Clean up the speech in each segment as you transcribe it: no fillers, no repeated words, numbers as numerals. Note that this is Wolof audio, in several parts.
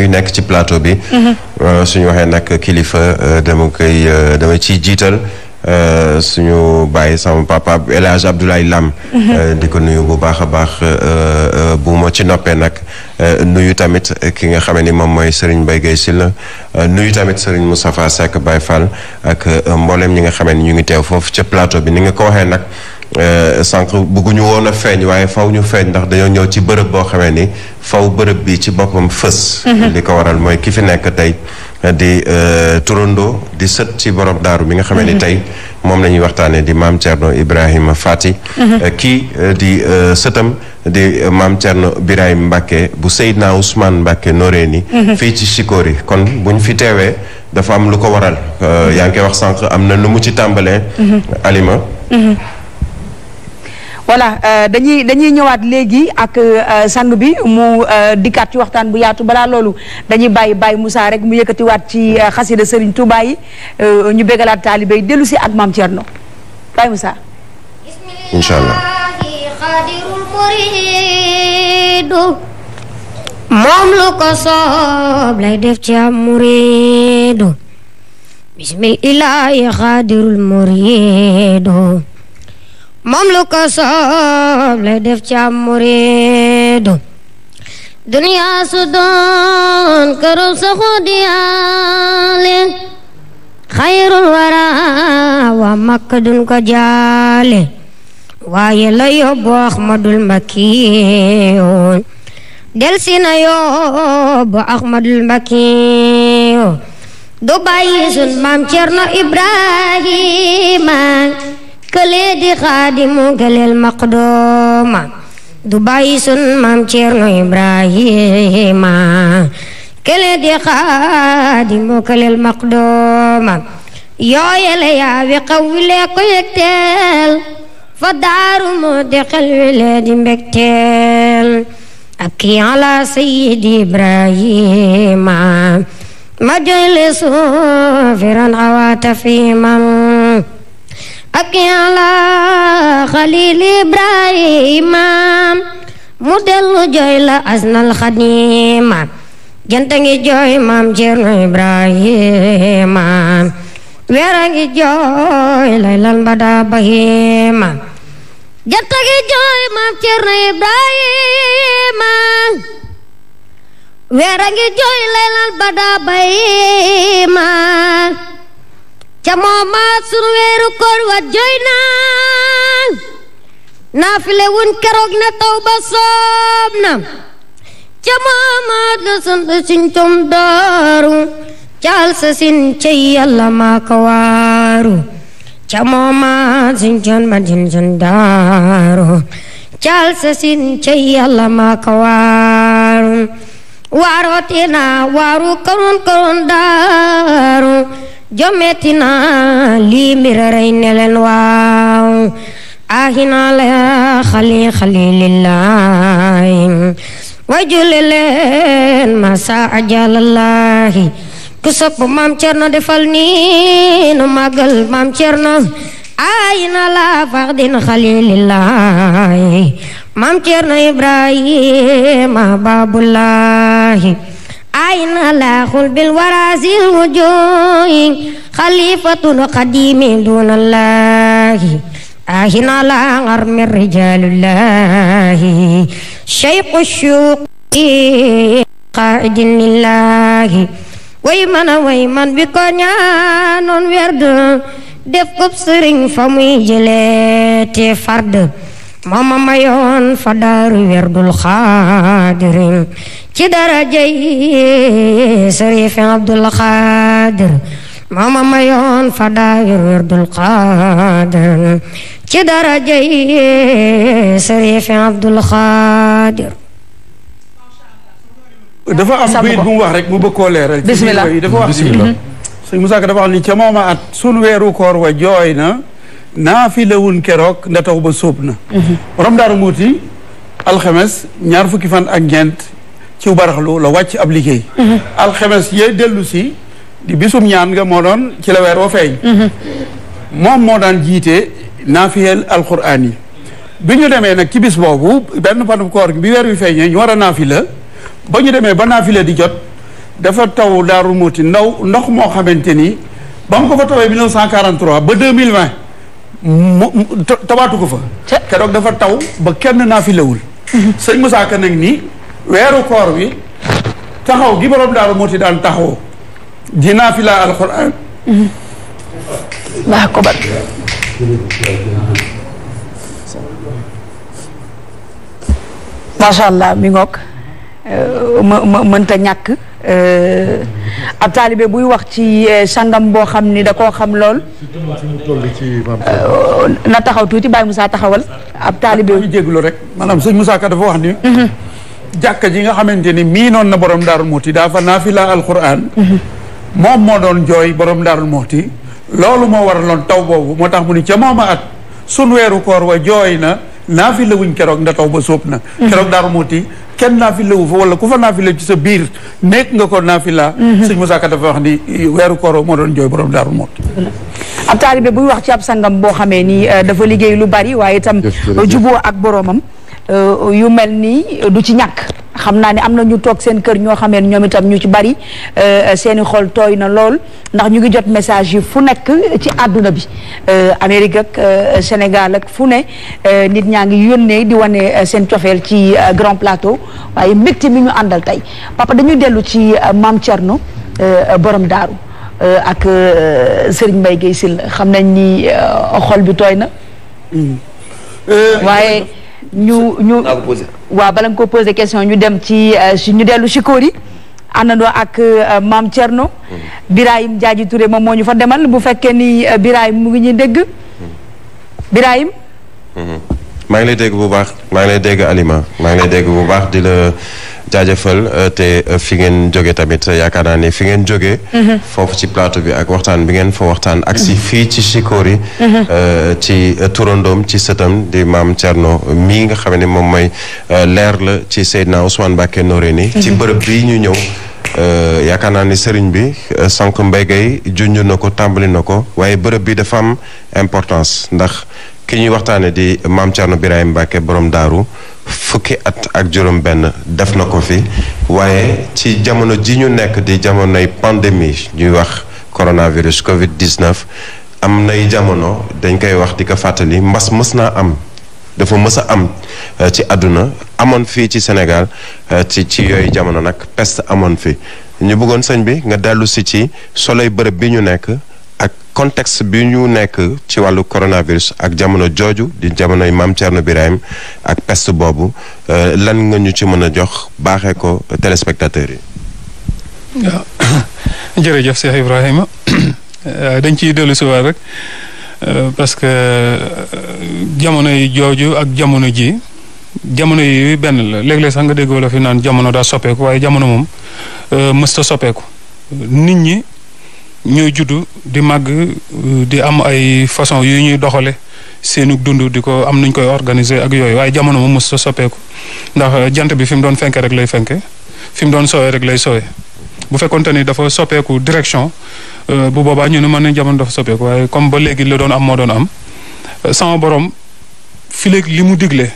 nuyu nekk ci plateau bi. suñu waxee nag kilifa dama ciy jiital suñu bàyyi sama papa El Hadj Abdoulaye Lam. di ko nuyu bu baax a baax bu ma ci noppee nag nuyu tamit ki nga xam ni moom mooy Serigne Mbaye Guèye Sylla nuyu tamit Serigne Moustapha Seck Baye Fall ak mboolem ñi nga xam ni ñu ngi teew foofu ca plateau bi ni nga ko waxee nag. sànq bëgguñu woon a feeñ waaye faw ñu feeñ ndax dañoo ñëw ci bërëb boo xamee ni faw bërëb bi ci boppam fës. li ko waral mooy ki fi nekk tey di turandoo di sët ci borom daaru bi nga xamee ni tey moom la ñuy waxtaanee di maam Thierno Ibrahima Fati. kii di sëtam di maam Thierno Birahim Mbacke bu Seydina Ousmane Mbacke Noreyni. fii ci Sikori kon buñ fi teewee dafa am lu ko waral. yaa ngi koy wax sànq am na lu mu ci tàmbalee. Alima. voilà dañuy ñëwaat léegi ak sang bi mu dikkaat ci waxtaan bu yaatu balaa loolu dañuy bàyyi Moussa rek mu yëkkatiwaat ci xasida Serigne Touba yi ñu bégalaat taalibe yi dellu si ak maam Thierno Baye Moussa. incha allah. moom lu ko soob lay def ci am muridu bismillahi xaadirul muridu moom lu ko soob lay def ci am muridu duniya su doon këru saxu diyaale xayrul wara wa makka dun ko jaale waaye la yóbbu Ahmadul Mbakiyoon del si na yóbbu Ahmadul Mbakiyoon du bàyyi sun maam Cerno Ibrahima kële di xaadimu gëleel maqdooma du bàyyi sun maam Cerno Ibrahima kële di xaadimu gëleel maqdooma yooyele yaa wi xaw wile ko yegteel fa daaru moo de xel wile di mbegteel abki ala sayyidi Ibrahima ma joyle suufiran xawaata fi man abki ala xalil Ibrahima mu dellu joyla asnal xadima janta ngi jooy maam Cerno Ibrahima weera ngi jooy laylan bada bahima janta ngi jooy maam Cerno Ibrahima weera ngi jooy laylan bada bahima ca moomaat sunu weeru koor wa jooy naa naafile wun keroog na taw ba soob na ca moomaat la sant sin com daaru caal sa sin cey yàlla maa ka waaru ca moomaat sin con ba sin sin daaru caal sa sin cey yàlla maa ka waaru waarootina waaru karoon daaru jometina lii mbira rey neleen waaw ahina la xalilillahi wajule leen masa ajalallahi ku sopp maam Cerno defal ni nu magal maam Cerno ahina la fardin xalilillahi maam Cerno Ibrahima babullahi ayna la xul bil warasil wujuhi xalifatul qadimi dunallahi ahina la ngarmir rijalullahi shaykhu shuqi qaidin lillahi way man bi ko ñaanoon werd def ko sëriñ fa muy jëlee te fard mama mayoon fa daaru werdul xaadirin ci darajay Sëriif Abdul Xaadir mama mayoon fa daaru werdul xaadir ci darajay Sëriif Abdul Xaadir. dafa am bayit bu mu wax rek mu bëgg koo leeral. bismillah dafa wax ni sëñ Musaa Ka dafa wax ni ca mooma at sunu weeru koor wa jooy na naafila wun keroog nda taw ba sóob na. borom Daaru Muuti alxames ñaar fukki fan ak ñeent ci baraxlu la wàcc ab liggéey. alxames yee dellu si di bisum ñaan nga moo doon ci la weer wa feeñ. moom moo daan jiite naafiyel alquraan yi bi ñu demee nag ci bis boobu benn fanu koor bi weer wi feeñee ñu war a naafila ba ñu demee ba naafila di jot dafa taw Daaru Muti ndox moo xamante ni ba mu ko fa tawee 1943 ba 2020 tawaatu ko fa. keroog dafa taw ba kenn naafilewul. sëñ Moussa Ka nag ni weeru koor wi taxaw gi borom Daaru Muti daan taxawoo di naafila alxuraan. waaw ko bat macha allah mi ngoog mënta ñàkk ab taalibe buy wax ci sangam boo xam ni da koo xam lool na taxaw tuuti Baye Moussa taxawal ab taalibe ñu jéglu rek maanaam sëñ Moussa Ka dafa wax ni jàkka ji nga xamante ni miinoon na borom Daaru Muti daa fa naafila alquran moom moo doon jooy borom Daaru Muti loolu moo waraloon taw boobu moo tax mu ni ca mooma at sun weeru koor wa jooy na naafila wuñ keroog nda taw ba sóob na keroog Daaru Muti kenn naafila wu fa wala ku fa naafila ci sa biir nekk nga ko naafila sëñ Moussa Ka dafa wax ni weeru koor moo doon jooy borom Daaru Muti ab taalibe buy wax ci ab sangam boo xamee ni dafa liggéey lu bari waaye itam juboo ak boromam yu mel nii du ci ñàkk xam naa ne am na ñu toog seen kër ñoo xamee ne ñoom itam ñu ci bari seeni xol tooy na lool ndax ñu ngi jot message yi fu nekk ci àdduna bi Amérique ak Sénégal ak fu ne nit ñaa ngi yónnee di wane seen cofeel ci Grand Plateau waaye mbégte mi ñu àndal tey papa dañuy dellu ci Maam Thierno borom daaru ak Serigne Mbaye Guèye Sylla xam nañ ni xol bi tooy na waaye ñu waaw bala nga ko posé question ñu dem ci ñu dellu Chikori àndandoo ak Maam Thierno Birahim Jaaji Touré moom moo ñu fa demal bu fekkee ni Birahim mu ngi ñuy dégg Birahim maa ngi lay dégg bu baax maa ngi lay dégg Alima maa ngi lay dégg bu baax di la jaajëfal te fi ngeen jóge tamit yaakaar naa ne fi ngeen jóge foofu ci plateau bi ak waxtaan bi ngeen fa waxtaan ak si fii ci Chikori ci turandoom ci sëtam di Maam Thierno mii nga xam ne moom mooy leer la ci Seydina Ousmane Mbacké Noreyni ci bërëb bii ñu ñëw yaakaar naa ni sëriñ bi sànq Mbaye Guèye junj na ko tàmbali na ko waaye bërëb bi dafa am importance ndax ki ñuy waxtaane di Maam Thierno Birahim Mbacké borom daaru fukki at ak juróom benn def na ko fi waaye ci jamono ji ñu nekk di jamonoy pandémie ñuy wax coronavirus Covid-19 am nay jamono dañ koy wax di ko fàttali mbas mës naa am dafa mës a am ci àdduna amoon fii ci Sénégal ci yooyu jamono nag peste amoon fi ñu bëggoon sëñ bi nga dellu si ci soloy bërëb bi ñu nekk ak contexte bi ñu nekk ci wàllu coronavirus ak jamono jooju di jamonoy Maam Thierno Birahim ak peste boobu lan nga ñu ci mën a jox baaxee ko téléspectateurs yi. waaw jërëjëf Cheikh Ibrahima dañ ciy dellu si waat rek parce que jamono yi jooju ak jamono ji jamono yi benn la léeg-léeg sax nga dégg wala fi naan jamono daa soppeeku waaye jamono moom mësta soppeeku nit ñi ñooy juddu di màgg di am ay façon yu ñuy doxale seenu dund di ko am nuñ koy organiser ak yooyu waaye jamono moom mësta soppeeku ndax jant bi fi mu doon fenke rek lay fenke fi mu doon soowee rek lay soowee bu fekkonte ni dafa soppeeku direction bu boobaa ñu ne mën nañ jamono dafa soppeeku waaye comme ba léegi la doon am moo doon am sama borom fi léegi li mu digle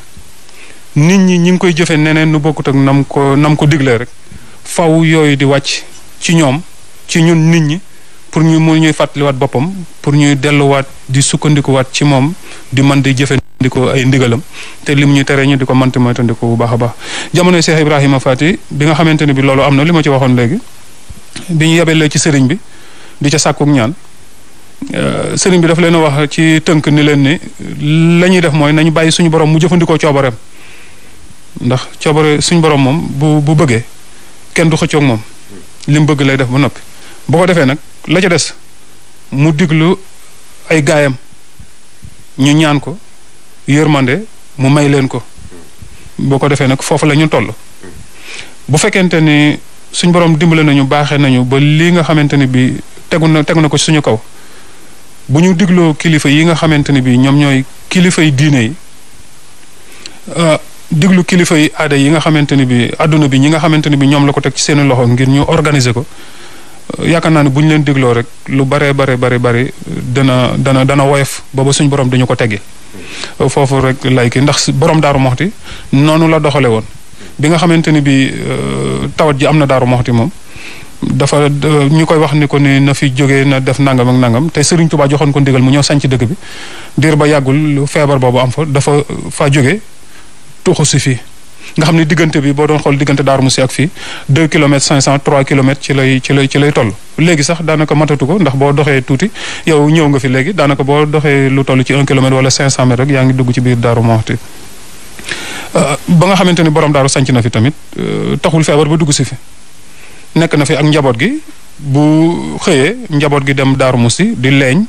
nit ñi ngi koy jëfe neneen nu bokkut ak nam ko diglee rek faw yooyu di wàcc ci ñoom ci ñun nit ñi pour ñu mu ñuy fàttaliwaat boppam pour ñuy delluwaat di sukkandikuwaat ci moom di mën di jëfandikoo ay ndigalam te lim ñu tere ñu di ko mënti moytandiku bu baax a baax jamono Cheikh Ibrahima Fati bi nga xamante ne bi loolu am na li ma ci waxoon léegi bi ñu yebelee ci sëriñ bi di ca sàkkuk ñaan sëriñ bi daf leen a wax ci tënk ni leen ni la ñuy def mooy nañu bàyyi suñu borom mu jëfandikoo coobareem ndax coobare suñu borom moom bu bëggee kenn du xëccoog moom li mu bëgg lay def ba noppi bu ko defee nag la ca des mu diglu ay gaayam ñu ñaan ko yërmande mu may leen ko boo ko defee nag foofu la ñu toll bu fekkente ni suñ borom dimbale nañu baaxee nañu ba lii nga xamante ni bi tegu na ko suñu kaw bu ñu digloo kilifa yi nga xamante ni bi ñoom ñooy kilifa yi diine yi diglu kilifa yi aada yi nga xamante ni bi adduna bi ñi nga xamante ni bi ñoom la ko teg ci seen loxo ngir ñu organiser ko yaakaar naa ne bu ñu leen digloo rek lu bare dana woyof booba suñ borom dañu ko teggi foofu rek lay kii ndax borom Daaru Moxti noonu la doxale woon bi nga xamante ni bi tawat ji am na Daaru Moxti moom dafa ñu koy wax ni ko ni na fi jógee na def nangam ak nangam te Serigne Touba joxoon ko ndigal mu ñëw sanc dëkk bi diir ba yàggul feebar boobu am fa dafa faa jógee tuxu si fii nga xam ne diggante bi boo doon xool diggante Darou Moussi ak fii 2 kilomètres 500 3 kilomètres ci lay toll. léegi sax daanaka matatu ko ndax boo doxee tuuti yow ñëw nga fi léegi daanaka boo doxee lu toll ci 1 kilomètre wala 500 mètres rek yaa ngi dugg ci biir Darou Mouhty ba nga xamante ni borom daaru sanc na fi tamit taxul feebar ba dugg si fi nekk na fi ak njaboot gi bu xëyee njaboot gi dem Darou Moussi di leeñ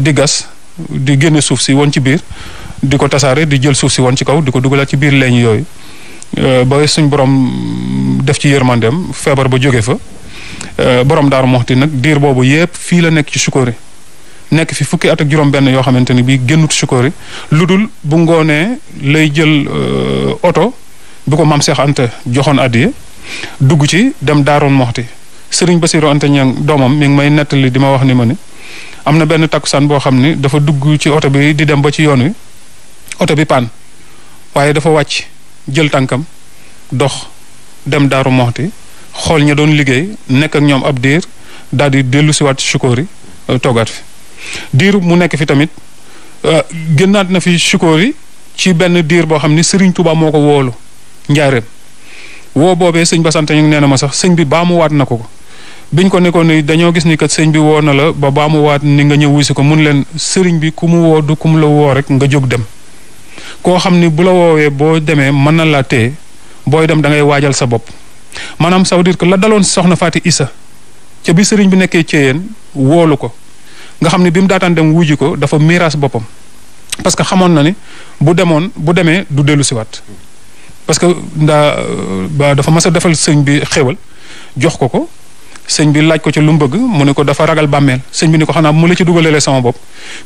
di gas di génne suuf si woon ci biir di ko tasaare di jël suuf si woon ci kaw di ko dugalaat ci biir leeñ yooyu ba suñ borom def ci yërmandeem feebar ba jóge fa borom Darou Mouhty nag diir boobu yépp fii la nekk ci Choukory nekk fi fukki at ak juróom-benn yoo xamante ni bii génnut Choukory lu dul bu ngoonee lay jël oto bi ko maam Cheikh Anta joxoon addiya dugg ci dem Darou Mouhty Serigne Bassirou Anta Niang doomam mi ngi may nettali di ma wax ni ma ni am na benn takkusaan boo xam ni dafa dugg ci oto bi di dem ba ci yoon wi oto bi paan waaye dafa wàcc jël tànkam dox dem Darou Mouhty xool ña doon liggéey nekk ak ñoom ab diir daal di dellu siwaat ci Choukory toogaat fi diir mu nekk fi tamit génnaat na fi Choukory ci benn diir boo xam ni Serigne Touba moo ko woolu njaareem woo boobee sëñ Bass Anta ñu nee na ma sax sëñ bi baamuwaat na ko biñ ko nekkoon ni dañoo gis ni kat sëñ bi woo na la ba baamuwaat ni nga ñëw wusi ko mun leen sëriñ bi ku mu woo du ku mu la woo rek nga jóg dem koo xam ni bu la woowee boo demee mën na laa téye booy dem da ngay waajal sa bopp maanaam ça veut dire que la daloon soxna Faati Issa ca bi sëriñ bi nekkee Ceyeen woolu ko nga xam ne bi mu daataan dem wuji ko dafa miiras boppam parce que xamoon na ni bu demee du dellu siwaat parce que dafa mas a defal sëñ bi xéwal jox ko sëñ bi laaj ko ci lu mu bëgg mu ne ko dafa ragal bàmmeel sëñ bi ni ko xanaa mu la ci dugalee sama bopp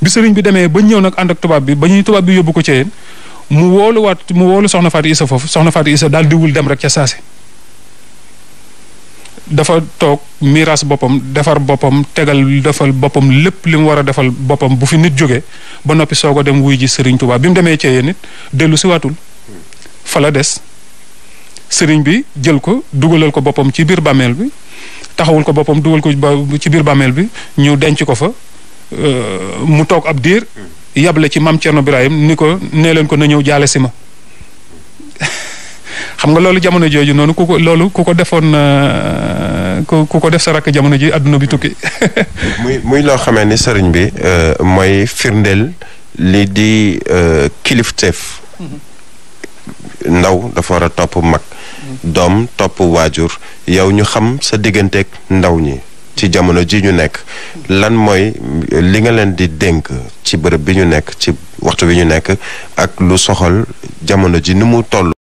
bi sëriñ bi demee ba ñëw nag ànd ak tubaab bi ba ñuy tubaab bi yóbbu ko Ceyeen mu woolu soxna Faati Issa foofu soxna Faati Issa daal diwul dem rek ca saasi dafa toog miiras boppam defar boppam defal boppam lépp li mu war a defal boppam bu fi nit jógee ba noppi soog a dem wuy ji sëriñ Tuubaa bi mu demee Ceyeen nit dellu si waatul fa la des sëriñ bi jël ko dugalal ko boppam ci biir bàmmeel bi taxawul ko boppam dugal ko ci biir bàmmeel bi ñu denc ko fa mu toog ab diir yable ci maam Thierno Birahim ni ko nee leen ko na ñëw jaale si ma xam nga loolu jamono jooju noonu ku ko defoon ku ko def sa rakk jamono ji àdduna bi tukki. muy loo xamee ni sëriñ bi mooy firndeel li di kilifteef. ndaw dafa war a topp mag. doom topp waajur yow ñu xam sa digganteeg ndaw ñi ci jamono ji ñu nekk lan mooy li nga leen di dénk ci bërëb bi ñu nekk ci waxtu bi ñu nekk ak lu soxal jamono ji ni mu toll.